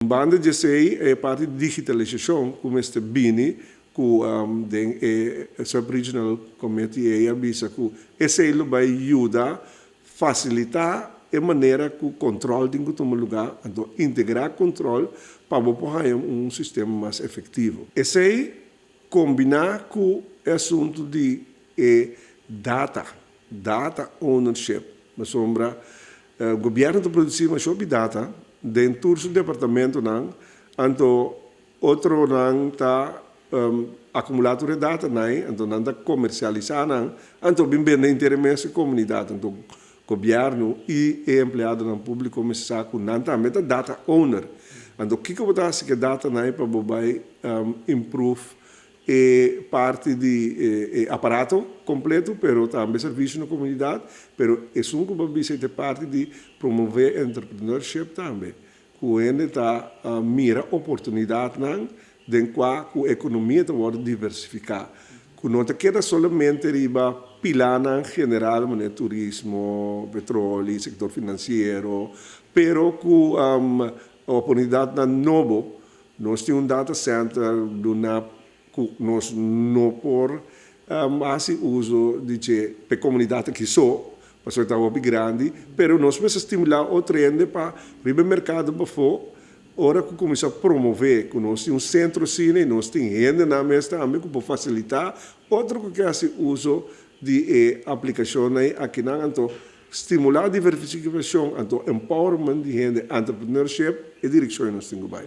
Banda di esei, e parti di digitalisashon ku mester bini ku den e sub-regional committee ei a bisa ku esei lo bai yuda fasilitá e manera ku kòntròl tin ku tuma lugá, anto integrá kòntròl pa bo por haña un sistema mas efektivo. Esei kombiná ku e asuntu di e data, data ownership, pasobra gobièrnu ta produsí masha hopi data den tur su departamentonan, anto otronan ta akumulá tur e datanan ei, anto nan ta komersialisá nan, anto bin bende henter e mes e komunidat. Anto gobièrnu i e empleadonan públiko mester sa ku nan tambe ta data owner. Anto kiko bo ta hasi ku e datanan ei pa bo bai improve e parti di e aparato kompleto, pero tambe servisio na komunidat, pero esun ku bo a bisa ei ta e parti di promové entrepreneurship tambe, ku hende ta mira oportunidatnan den kua ku ekonomia ta wòrdu diversifiká, ku no ta keda solamente riba pilanan general manera turismo, petroli, sektor finansiero, pero ku oportunidatnan nobo. Nos tin un data center duna ku nos no por hasi uso di dje pa e komunidat aki so, pasobra e ta hopi grandi, pero nos mester stimulá otro hende pa riba e merkado pafó ora ku kuminsá promové ku nos tin un sentro asina i nos tin hendenan mes tambe ku por fasilitá otro ku ke hasi uso di e aplikashonnan akinan. Anto stimulá diversifikashon, anto empowerment di hende, entrepreneurship, e direkshon nos tin ku bai.